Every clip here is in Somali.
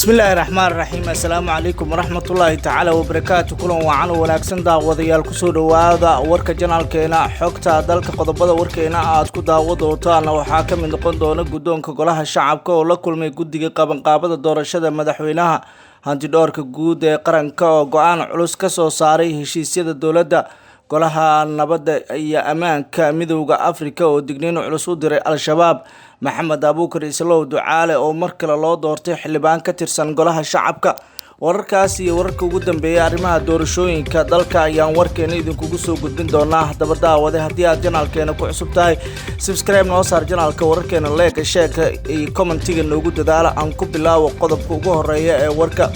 Bismillaahi raxmaan raxiim. Assalaamu calaykum waraxmatullaahi tacaala wabarakaatu. Kulan wacan oo wanaagsan, daawadayaal. Kusoo dhowaada warka janaalkeena xogta dalka. Qodobada warkeena aad ku daawo doontaan waxaa ka mid noqon doona guddoonka golaha shacabka oo la kulmay guddiga qabanqaabada doorashada madaxweynaha, hantidhoorka guud ee qaranka oo go-aan culus ka soo saaray heshiisyada dowladda, golaha nabadda iyo ammaanka Midowda Afrika oo digniin culus u diray Al-Shabaab, Maxamed Abuukar Islow Ducaale oo mar kale loo doortay xildhibaan ka tirsan golaha shacabka. Wararkaas iyo wararka ugu dambeeyay arrimaha doorashooyinka dalka ayaan warkeena idinkugu soo gudbin doonaa. Haddaba daawade, haddii aad janaalkeena ku cusub tahay, subscribe noo saar janaalka, wararkeena like-ga, share-ka iyo comment-iga noogu dadaala. Aan ku bilaabo qodobka ugu horeeya ee warka.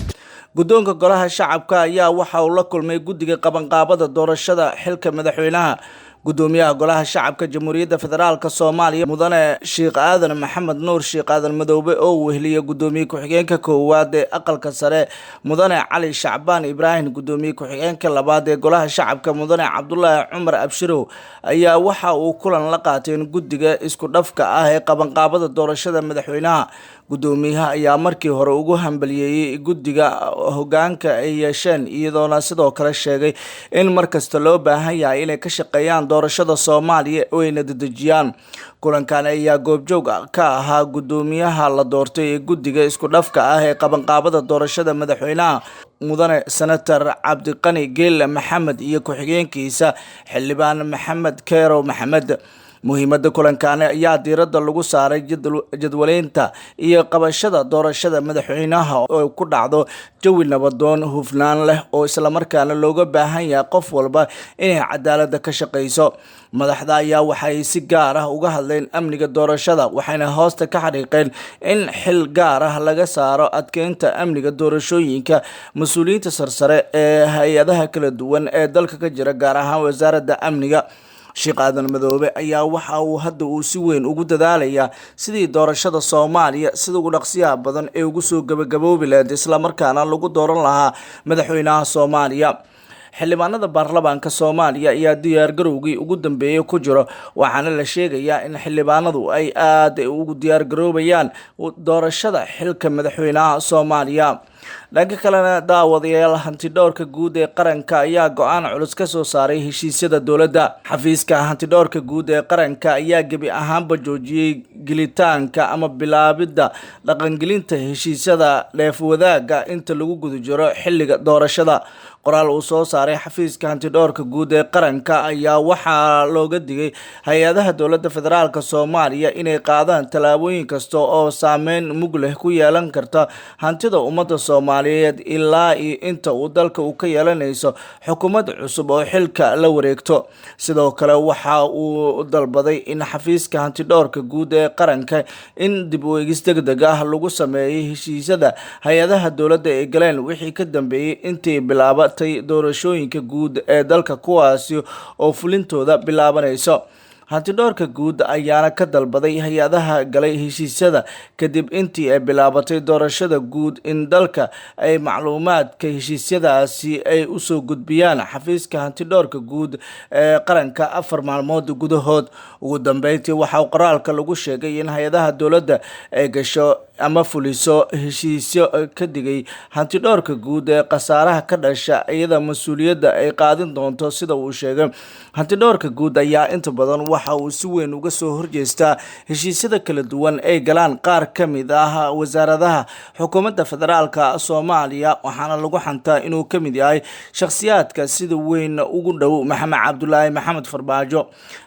Guddoonka golaha shacabka ayaa waxa uu la kulmay guddiga qabanqaabada doorashada xilka madaxweynaha. Gudoomiyaha golaha shacabka Jamhuuriyadda Federaalka Soomaaliya, Mudane Sheekh Aadan Maxamed Nuur, Sheekh Aadan Madoobe, oo weheliya gudoomiye ku-xigeenka koowaad ee aqalka sare, Mudane Cali Shacbaan Ibraahim, gudoomiye ku-xigeenka labaad ee golaha shacabka, Mudane Cabdulaahi Cumar Abshirow, ayaa waxa uu kulan la qaateen guddiga isku dhafka ah ee qabanqaabada doorashada madaxweynaha. Gudoomiyaha ayaa markii hore ugu hambaliyeeyey guddiga hogaanka ay yeesheen, iyadoona sidoo kale sheegay in markasta loo baahan yahay inay ka shaqeeyaan doorashada Soomaaliya oo ayna dedejiyaan. Kulankan ayaa goobjoog ka ahaa gudoomiyaha la doortay ee guddiga isku dhafka ah ee qabanqaabada doorashada madaxweynaha, Mudane Senator Cabdiqani Geelle Maxamed, iyo ku-xigeenkiisa, Xildhibaan Maxamed Kerow Maxamed. Muhiimadda kulankaani ayaa diiradda lagu saaray jadwaleynta iyo qabashada doorashada madaxweynaha oo ku dhacdo jawi nabadoon, hufnaan leh, oo islamarkaana looga baahan yahay qof walba inay cadaaladda ka shaqeyso. Madaxda ayaa waxay si gaar ah uga hadleen amniga doorashada, waxayna hoosta ka xariiqeen in xil gaar ah laga saaro adkeynta amniga doorashooyinka mas-uuliyiinta sarsare ee hay-adaha kala duwan ee dalka ka jira, gaar ahaan Wasaaradda Amniga. Sheekh Aadan Madoobe ayaa waxa uu hadda uu si weyn ugu dadaalayaa sidii doorashada Soomaaliya sida ugu dhaqsiyaha badan ee ugu soo gabagaboobi lahayd, islamarkaana lagu dooran lahaa madaxweynaha Soomaaliya. Xildhibaanada baarlamaanka Soomaaliya ayaa diyaargarowgii ugu dambeeyay ku jiro, waxaana la sheegayaa in xildhibaanadu ay aada ugu diyaargaroobayaan doorashada xilka madaxweynaha Soomaaliya. Dhanka kalena, daawadayaal, hantidhowrka guud ee qaranka ayaa go-aan culus ka soo saaray heshiisyada dowladda. Xafiiska hantidhowrka guud ee qaranka ayaa gebi ahaanba joojiyey gelitaanka ama bilaabidda dhaqangelinta heshiisyada dheef wadaagga inta lagu guda jiro xilliga doorashada. Qoraal uu soo saaray xafiiska hantidhowrka guud ee qaranka ayaa waxaa looga digay hay-adaha dowladda Federaalka Soomaaliya inay qaadaan tallaabooyin kasta oo saameyn mug leh ku yeelan karta hantida ummadda Soomaaliyeed ilaa iyo inta uu dalka uu ka yeelanayso xukuumad cusub oo xilka la wareegto. Sidoo kale waxa uu dalbaday in xafiiska hantidhowrka guud ee qaranka in dib u eegis degdeg ah lagu sameeyay heshiisyada hay-adaha dowladda ay galeen wixii ka dambeeyey intii bilaabatay doorashooyinka guud ee dalka, kuwaasi oo fulintooda bilaabanayso. Hantidhowrka guud ayaana ka dalbaday hay-adaha galay heshiisyada kadib intii ay bilaabatay doorashada guud in dalka ay macluumaadka heshiisyadaasi ay usoo gudbiyaan xafiiska hantidhowrka guud ee qaranka 4 maalmood gudahood. Ugu dambeyntii, waxaa qoraalka lagu sheegay in hay-adaha dowladda ay gasho ama fuliso heshiisyo ka digay hantidhowrka guud ee khasaaraha ka dhasha iyada mas-uuliyadda ay qaadin doonto, sida uu sheegay. Hantidhowrka guud ayaa inta badan waxa uu si weyn uga soo horjeestaa heshiisyada kala duwan ay galaan qaar ka mid ah wasaaradaha xukuumadda Federaalka Soomaaliya, waxaana lagu xantaa inuu ka mid yahay shakhsiyaadka sida weyn ugu dhow Maxamed Cabdulaahi Maxamed Farmaajo.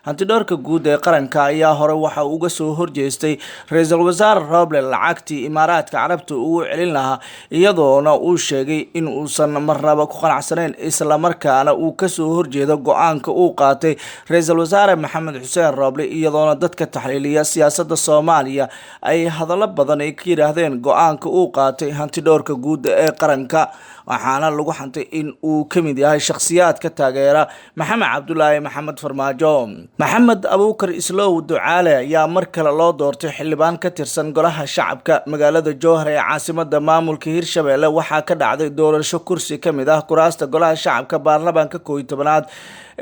Hantidhowrka guud ee qaranka ayaa hore waxa uu uga soo horjeestay Ra-iisul Wasaare Roble lacagtii Imaaraadka Carabta ugu celin lahaa, iyadoona uu sheegay in uusan marnaba ku qanacsanayn, islamarkaana uu kasoo horjeedo go-aanka uu qaatay Ra-iisul Wasaare Maxamed Xuseen Roble, iyadoona dadka taxliiliya siyaasadda Soomaaliya ay hadallo badan ay ka yidhaahdeen go-aanka uu qaatay hantidhowrka guud ee qaranka, waxaana lagu xantay in uu ka mid yahay shakhsiyaadka taageera Maxamed Cabdulaahi Maxamed Farmaajo. Maxamed Abuukar Islow Ducaale ayaa mar kale loo doortay xildhibaan ka tirsan golaha shacabka. Magaalada Jowhar ee caasimada maamulka Hirshabelle waxaa ka dhacday doorasho kursi ka mid ah kuraasta golaha shacabka baarlamaanka 11aad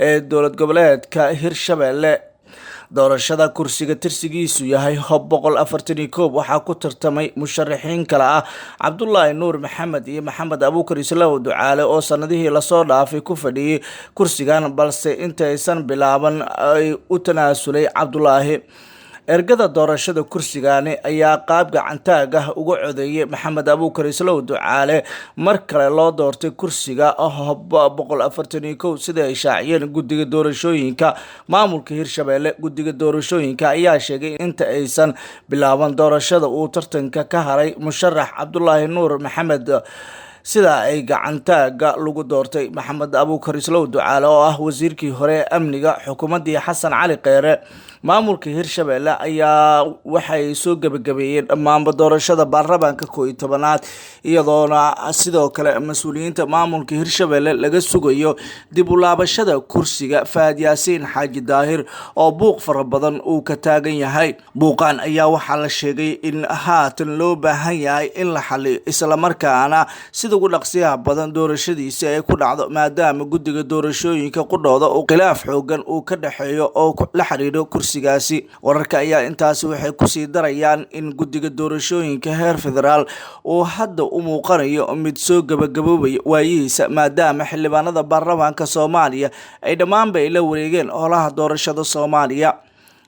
ee dowlad goboleedka Hirshabelle. Doorashada kursiga tirsigiisu yahay Hob 141 waxaa ku tartamay musharaxiin kale ah Cabdulaahi Nuur Maxamed iyo Maxamed Abuukar Islow Ducaale oo sanadihii lasoo dhaafay ku fadhiyey kursigan, balse intaysan bilaaban ay u tanaasulay Cabdulaahi. Ergada doorashada kursigani ayaa qaab gacantaag ah uga codeeyay Maxamed Abuukar Islow Ducaale mar kale loo doortay kursiga Hob 141, sida ay shaaciyeen guddiga doorashooyinka maamulka Hirshabelle. Guddiga doorashooyinka ayaa sheegay inta aysan bilaaban doorashada uu tartanka ka haray musharax Cabdulaahi Nuur Maxamed, sida ay gacantaaga lagu doortay Maxamed Abuukar Islow Ducaale oo ah wasiirkii hore ee amniga xukuumaddii Xasan Cali Kheyre. Maamulka Hirshabelle ayaa waxay soo gebagabeeyeen dhammaanba doorashada baarlamaanka 11aad, iyadoona sidoo kale mas-uuliyiinta maamulka Hirshabelle laga sugayo dib u laabashada kursiga Fahad Yaasiin Xaaji Daahir oo buuq fara badan uu ka taagan yahay. Buuqan ayaa waxaa la sheegay in haatan loo baahan yahay in la xaliyo, islamarkaana sida ugu dhaqsiyaha badan doorashadiisa ay ku dhacdo, maadaama guddiga doorashooyinka qudhooda uu khilaaf xoogan uu ka dhexeeyo oo la xiriiro kursigaasi. Wararka ayaa intaasi waxay kusii darayaan in guddiga doorashooyinka heer federaal uu hadda u muuqanayo mid soo gabagaboobaya waayihiisa, maadaama xildhibaanada baarlamaanka Soomaaliya ay dhammaanba ay la wareegeen holaha doorashada Soomaaliya.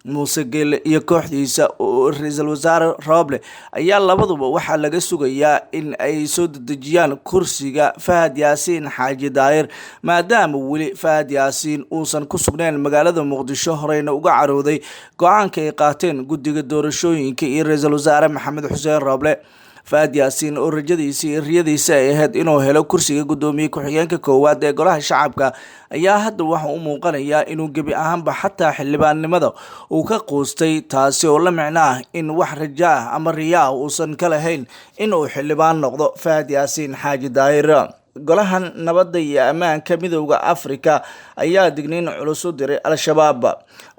Muuse Geele iyo kooxdiisa ra-iisul wasaare Rooble ayaa labaduba waxaa laga sugayaa in ay soo dedejiyaan kursiga Fahad Yaasiin Xaaji Daahir, maadaama weli Fahad Yaasiin uusan ku sugnayn magaalada Muqdisho, horeyna uga carooday go-aanka ay qaateen guddiga doorashooyinka iyo ra-iisul wasaare Maxamed Xuseen Rooble. Fahad Yaasiin oo rajadiisa iyo riyadiisa ay ahayd inuu helo kursiga guddoomiye ku-xigeenka koowaad ee golaha shacabka ayaa hadda waxa u muuqanayaa inuu gebi ahaanba xataa xildhibaannimada uu ka quustay, taasi oo la micno ah in wax rajo ah ama riya ah uusan ka lahayn inuu xildhibaan noqdo Fahad Yaasiin Xaaji Daahir. Golahan nabadda iyo ammaanka Midowda Afrika ayaa digniin culus u diray Al-Shabaab.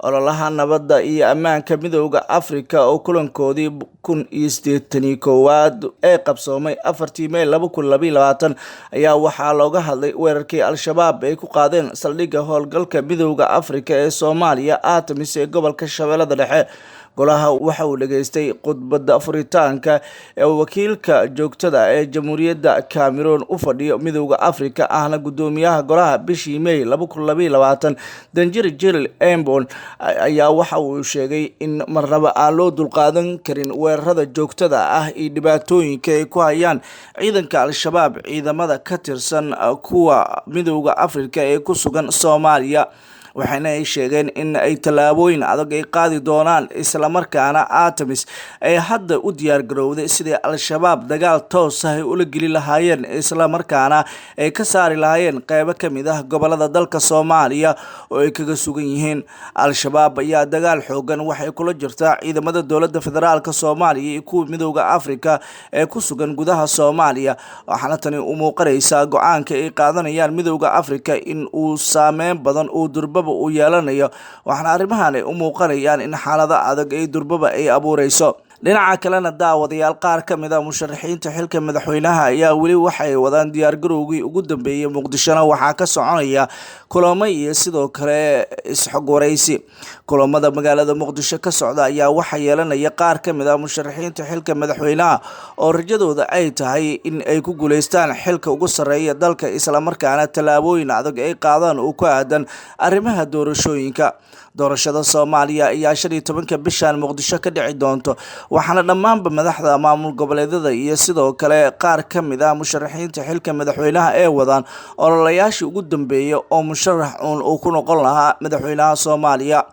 Ololaha nabadda iyo ammaanka Midowda Afrika oo kulankoodii 1081aad ee qabsoomay 4-tii Mey 2022 ayaa waxaa looga hadlay weerarkii Al-Shabaab ay ku qaadeen saldhigga howlgalka Midowda Afrika ee Soomaaliya ATMIS ee gobolka Shabeellada Dhexe. Golaha waxa uu dhageystay khudbadda furitaanka ee wakiilka joogtada ee Jamhuuriyadda Cameroon u fadhiyo Midowda Afrika, ahna guddoomiyaha golaha bishii May 2022, Danjiri Jill Embon, ayaa waxa uu sheegay in marnaba aan loo dulqaadan karin weerarada joogtada ah iyo dhibaatooyinka ay ku hayaan ciidanka Al-Shabaab ciidamada ka tirsan kuwa Midowda Afrika ee ku sugan Soomaaliya, waxaana ay sheegeen in ay tallaabooyin adag ay qaadi doonaan, islamarkaana ATMIS ay hadda u diyaar garowday sidii Al-Shabaab dagaal toos ah ay ula geli lahaayeen, islamarkaana ay ka saari lahaayeen qeybo ka mid ah gobolada dalka Soomaaliya oo ay kaga sugan yihiin. Al-Shabaab ayaa dagaal xoogan waxay kula jirtaa ciidamada dowladda federaalka Soomaaliya iyo kuwa Midowda Afrika ee ku sugan gudaha Soomaaliya, waxaana tani u muuqanaysaa go-aanka ay qaadanayaan Midowda Afrika in uu saameyn badan uu durbaba uu yeelanayo, waxaana arrimahan ay u muuqanayaan in xaalado adag ay durbaba ay abuureyso. Dhinaca kalena, daawadayaal, qaar ka mid ah musharaxiinta xilka madaxweynaha ayaa weli waxay wadaan diyaargarowgii ugu dambeeyey. Muqdishona waxaa ka soconaya kulamo iyo sidoo kale isxog waraysi. Kulamada magaalada Muqdisho ka socda ayaa waxaa yeelanaya qaar ka mid ah musharaxiinta xilka madaxweynaha oo rajadooda ay tahay in ay ku guuleystaan xilka ugu sarreeya dalka, islamarkaana tallaabooyin adag ay qaadaan oo ku aadan arrimaha doorashooyinka. Doorashada Soomaaliya ayaa 15-ka bishan Muqdisho ka dhici doonto, waxaana dhammaanba madaxda maamul goboleedyada iyo sidoo kale qaar ka mid ah musharaxiinta xilka madaxweynaha ee wadaan ololayaashii ugu dambeeyay oo musharax uun uu ku noqon lahaa madaxweynaha Soomaaliya.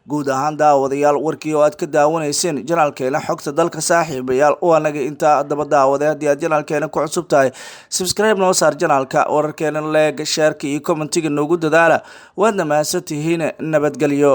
Guud ahaan, daawadayaal, warkii oo aad ka daawanayseen janaalkeena Xogta Dalka, saaxiibayaal, waa naga intaa. Haddaba daawaday, haddii aad janaalkeena ku cusub tahay, subscribe noo saar janaalka, wararkeena like, share-ka iyo comment-iga noogu dadaala. Waadna mahadsantihiin, nabadgelyo.